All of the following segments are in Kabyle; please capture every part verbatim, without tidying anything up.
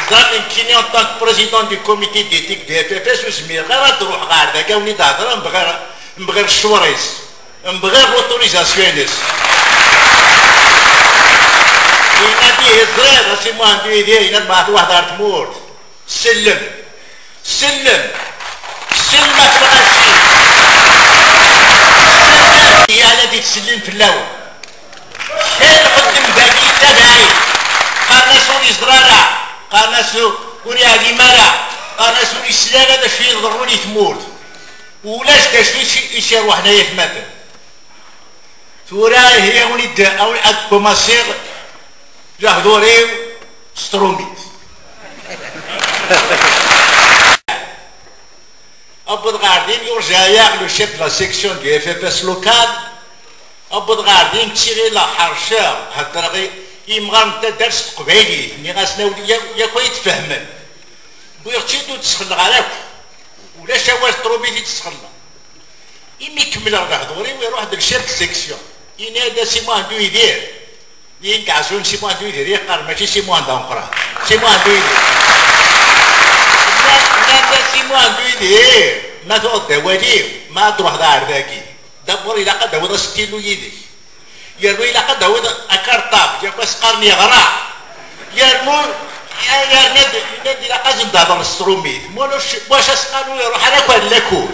Ẓran nekkini, en tant que président du comité d'éthique du F F S, ur zmireɣ ara ad ruḥeɣ ɣer dagi, ad wen-id-hedreɣ, mebɣir, mebɣir ccwer-is, mebɣir l'autorisation-ines. Yenna-d: "Ihi teẓriḍ, a Si Muḥend Yidir", yenna-d, "ma waḥed ɣer tmurt. Sellem. Sellem. Sellem at lɣaci. Sellem i ala di tsellin fell-awen." Kra ixeddem dagi d tabaɛit. Qqaren-as ur yeẓri ara. Qqaren-as ur yeɛlim ara. Qqaren-as ur yesli ara d acu iḍerrun i tmurt. Ulac d acu i s-, i s-iruḥen ay atmaten. Tura ihi, awen-id, awen-, ad kumaṣiɣ lehdur-iw s trumit. Awweḍ ɣer din, yurja-yaɣ le chef de la section du F F S local. Awweḍ ɣer din, ttiɣileɣ, ḥerceɣ, heddreɣ i imɣaren n taddart s teqbaylit. Nniɣ-asen: "Awli, ya-, yakk ay tfehmen." Wwiɣ-tt-id, ur tt-sxelleɣ ara akk. Ulac awal, trumit i tt-sxelleɣ. Imi kemmleɣ lehdur-iw, iruḥ-d le chef de section. Yenna-d: "A Si Muḥend Yidir." Yenna-d: "Ɛezzun, Si Muḥend Yidir." Yeqqar: "Mačči Si Muḥend ameqqran, Si Muḥend Yidir." Nnan-, nnan-d: "A Si Muḥend Yidir, ma tuɣeḍ-d awal-iw, ma ad truḥeḍ ɣer dagi, d'abord ilaq ad d-tawiḍ astilu yid-k. Yernu ilaq ad d-tawiḍ akarṭab, yak ass qqaren yeɣra." Yernu, yerna d, yenna-d ilaq ad sen-d-hḍer s trumit. Mulac, wac as-qqaren ur iruḥ ara akk ar lakur.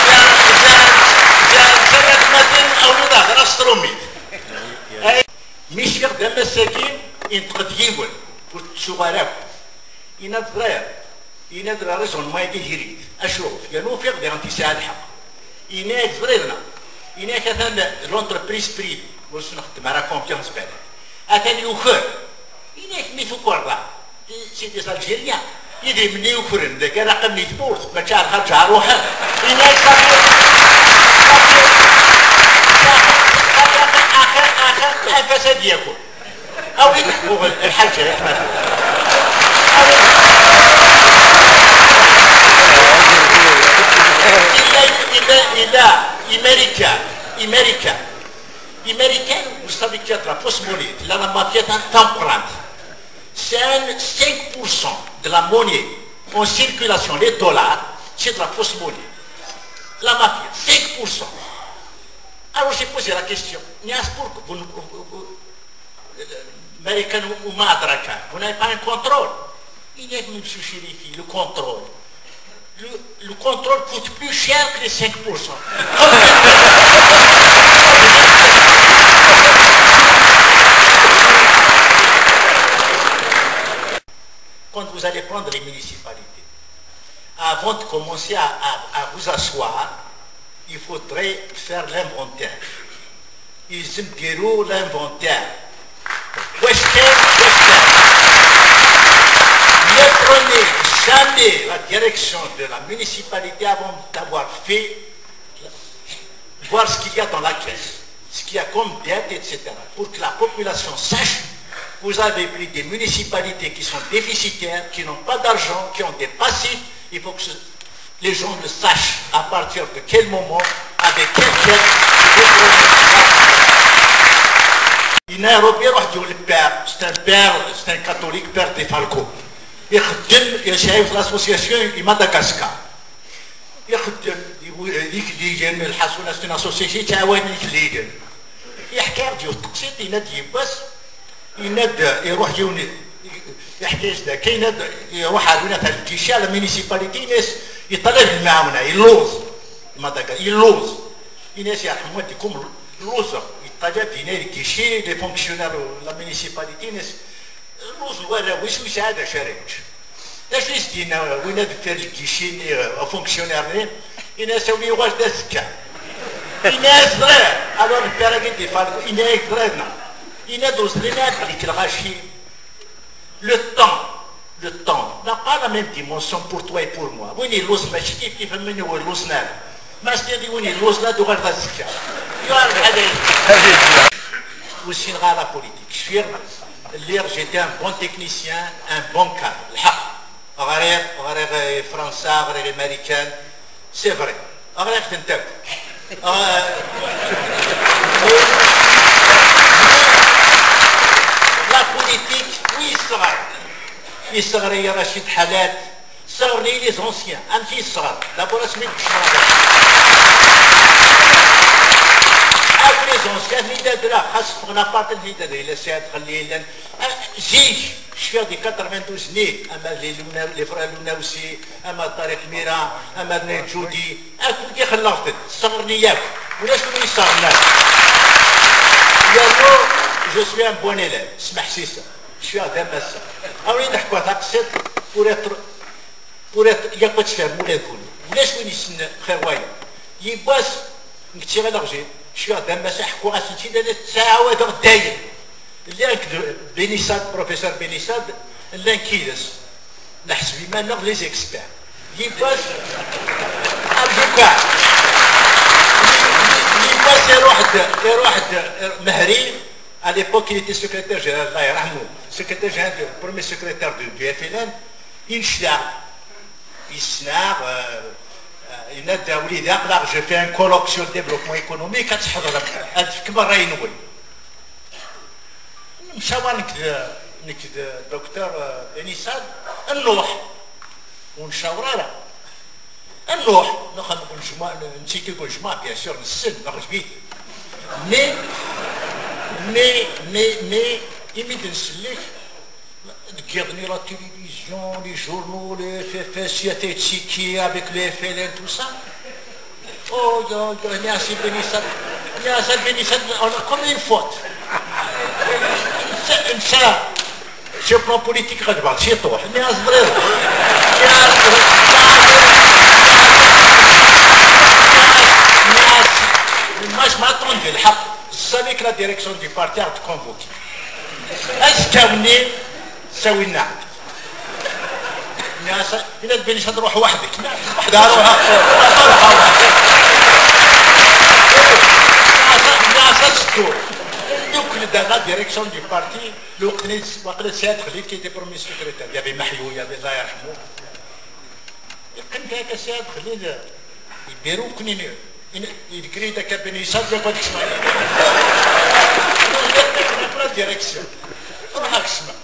Ziɣ, ziɣ, ziɣ, ziɣ, atmaten, awen-id-hḍer s trumit. Ay, mi cfiɣ d amas-agi, inṭeq-d yiwen, ur t-ttuɣ ara akk. Yenna-d: "Ẓriɣ." Yenna-d: "Le raisonnement-agi diri-t." Acu? Yernu ufiɣ diɣen tesɛa lḥeqq. Yenna-yak: "Teẓriḍ neɣ?" Yenna-yak: "Atan l'entreprise privée, ur s-nxeddem ara confiance, bala, atan yuker." Yenna-yak: "Mi tukreḍ, c'est des Algériens, idrimen-nni yukren, dagi ara qqimen i tmurt, mačči ar lxarǧ ara ruḥen." Yenna-yak: "Safi, safi, safi, axir, axir, axir, anef-as ad yaker." Awi-d uɣel lḥaǧa, ya ḥmad. Awi-d. Illa, illa, illa, Imarikan, Imarikan. Imarikan, vous savez qu'il y a de la fausse monnaie, tella la mafia ta-, tameqqrant. C'est un cinq pour cent de la monnaie en circulation, les dollars, c'est de la fausse monnaie. La mafia, cinq pour cent. Alors j'ai posé la question: "Nias, pour que vous, vous, vous, Américain ou, ou Madraka, vous n'avez pas un contrôle?" Il dit: "Monsieur Chérifi, le contrôle, le, le contrôle coûte plus cher que les cinq pour cent." Quand vous allez prendre les municipalités, avant de commencer à, à, à vous asseoir, il faudrait faire l'inventaire. Ils aiment l'inventaire. Question, question. Ne prenez jamais la direction de la municipalité avant d'avoir fait voir ce qu'il y a dans la caisse, ce qu'il y a comme dette, et cetera. Pour que la population sache que vous avez pris des municipalités qui sont déficitaires, qui n'ont pas d'argent, qui ont des passifs. Il faut que ce, les gens le sachent à partir de quel moment, avec quelle dette, Nairobi, c'est un père, c'est un catholique, père de Falco. Il a l'association de Madagascar. Ixeddem d igellilen, lḥaṣun, c'est une association yettɛawanen igellilen. Yeḥka-aɣ-d yiwet teqsiṭ, yenna-d yiwwas, yenna-d iruḥ yiwen, yeḥka-as-d akka, yenna-d iruḥ ar win ata lkici, à la municipalité, yenna-as yeṭṭalab lemɛawna, yelluẓ. Madagascar, yelluẓ. Yenna-as yerḥem waddikum, lluẓeɣ, yeṭṭalab dinna lkici, les fonctionnaires, la municipalité, yenna-as lluẓ n warraw-is, ur yesɛi d acu ara yečč. D acu i s-d-yenna win-a deffir lgici-nni, afunksyunar-nni? Yenna-as: "Awi, yuɣal d azekka." Yenna-as: "Ẓriɣ." Alors le père-agi d-ifalku, yenna-as: "Ẓriɣ neɣ?" Yenna-d: "Ur ẓriɣ ara belli lɣaci." Le temps, le temps n'a pas la même dimension pour toi et pour moi. Win yelluẓen mačči kif kif am win ur yelluẓen ara. Ma s-tiniḍ i win yelluẓen ad uɣal d azekka. Yuɣal lḥal. Ur ssineɣ ara la politique. Cfiɣ, lliɣ, j'étais un bon technicien, un bon cadre. Lḥeqq. Ɣriɣ, ɣriɣ i Fransa, ɣriɣ i Marikan. C'est vrai. Ɣriɣ-tent akk. Ah, la politique, oui, Yesseɣr-iyi Racid Ḥalat, sseɣren-iyi les anciens. Amek i yesseɣr? D'abord asmi d-kecmeɣ. Akk les anciens, Hidad la, xas ffɣen apart n Hidad, yella Saɛid Xellil, llan. Ah, zik, cfiɣ di quatre-vingt-douze-nni, ama d les Luna-, les frères Lounawsi, ama d Tariq Mira, ama d Ned Judi, akk i xelleɣ-ten, sseɣren-iyi akk. Ulac win yesseɣren akk. Yernu, je suis un bon élève, smeḥsiseɣ. Cfiɣ d amasa. Awi d-ḥekwa taqsiṭ, pour être, pour être, yak ad tfehmem ula d kunwi. Ulac win yessen xir wayeḍ. Yiwwas, nekk ttiɣileɣ jin, cfiɣ d amasa, ḥekkuɣ-asen-tt-id, ad tt-ttɛawadeɣ dayem. Llan d Benissad, professeur Benissad, llan yid-s. Neḥseb iman-nneɣ d les experts. Yiwwas, avocat. Yiwwas iruḥ-d, iruḥ-d Mehri, à l'époque, il était secrétaire général, Allah يرحمه, secrétaire général, le premier secrétaire du, du F L N, yenneclaɣ, yesnaɣ, euh, euh, yenna-d, a wlidi, aql-aɣ, je fais un colloque sur le développement économique, ad tḥeḍrem, ad tefkem ṛṛay-nwen. Nemcawaṛ nekk d, nekk d docteur, euh, Benissad, ad nruḥ. Ur ncaweṛ ara. Ad nruḥ, nexdem lejmaɛ, nettiki deg lejmaɛ, bien sûr, nessen, neɣ jbid. Mais, mais, mais, mais, imi d-nsellek, deg yiḍ-nni la télévision, les journaux, le F F S, il y a des tickets avec le F L N, tout ça. Oh, yo, yo, merci Benissad. Merci Benissad, on a commis une faute. C'est, c'est, Sur le plan politique, غضبان، شي طوح. Mais أصبري. Moi, je m'attendais الحق. Je savais que la direction du parti a convoqué. Azekka-nni, sawin-aɣ-d. Nniɣ-as, ila d Benissad, ruḥ weḥd-k. Nniɣ-as, weḥd-, ruḥ, ruḥ, ruḥ, ruḥ. Nniɣ-as, nniɣ-as, ad teddu. Ddukel-d à la direction du parti. Lweqt-nni, waqila d Saɛid Xlil qui était premier secrétaire. Il y avait Maḥyu, il y avait, Allah يرحمه. Yeqqim kan akka Saɛid Xlil, yebbiru-ken, il, il, il crie de cabinet, ça, je pas d'explication. La direction. Ruḥ ad ksmeɣ.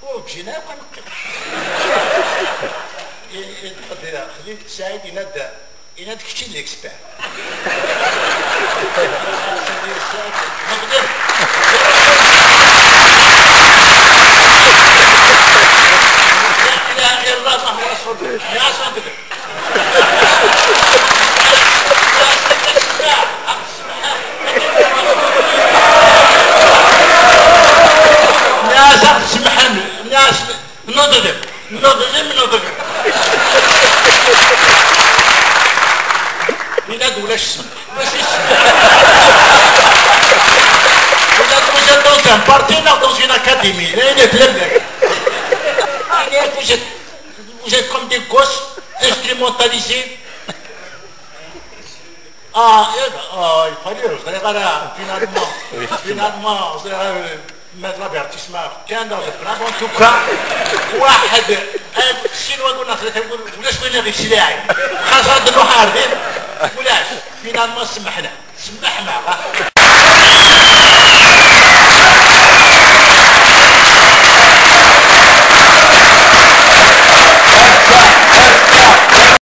Oh, bjina, kan. I, i, Xlil, Saɛid, il a de Yenna-d kečč i d l'expert. Neɣdem. La ilaha illallah, Muḥemmed Rasul Llah. Ya Rasul Llah. Nniɣ-as ad tsemḥem. Nniɣ-as Neḍlem, neḍlem, neḍlem. Yenna-d ulac ssem. Mačči ssem. Yenna-d, vous êtes dans un parti, non dans une académie. Là, il est plein de... Ah, mais vous êtes, vous êtes comme des gosses instrumentalisés. Ah, eh ben, ah, il fallait, je dirais, voilà, finalement, finalement, je dirais, euh, mettre l'avertissement. Tiens, dans le plan, en tout cas, واحد, un, شنو أقول لك, ولاش وين غير شلاعي. خاصة نروح عارفين. ولاش, finalement, سمحنا. سمحنا.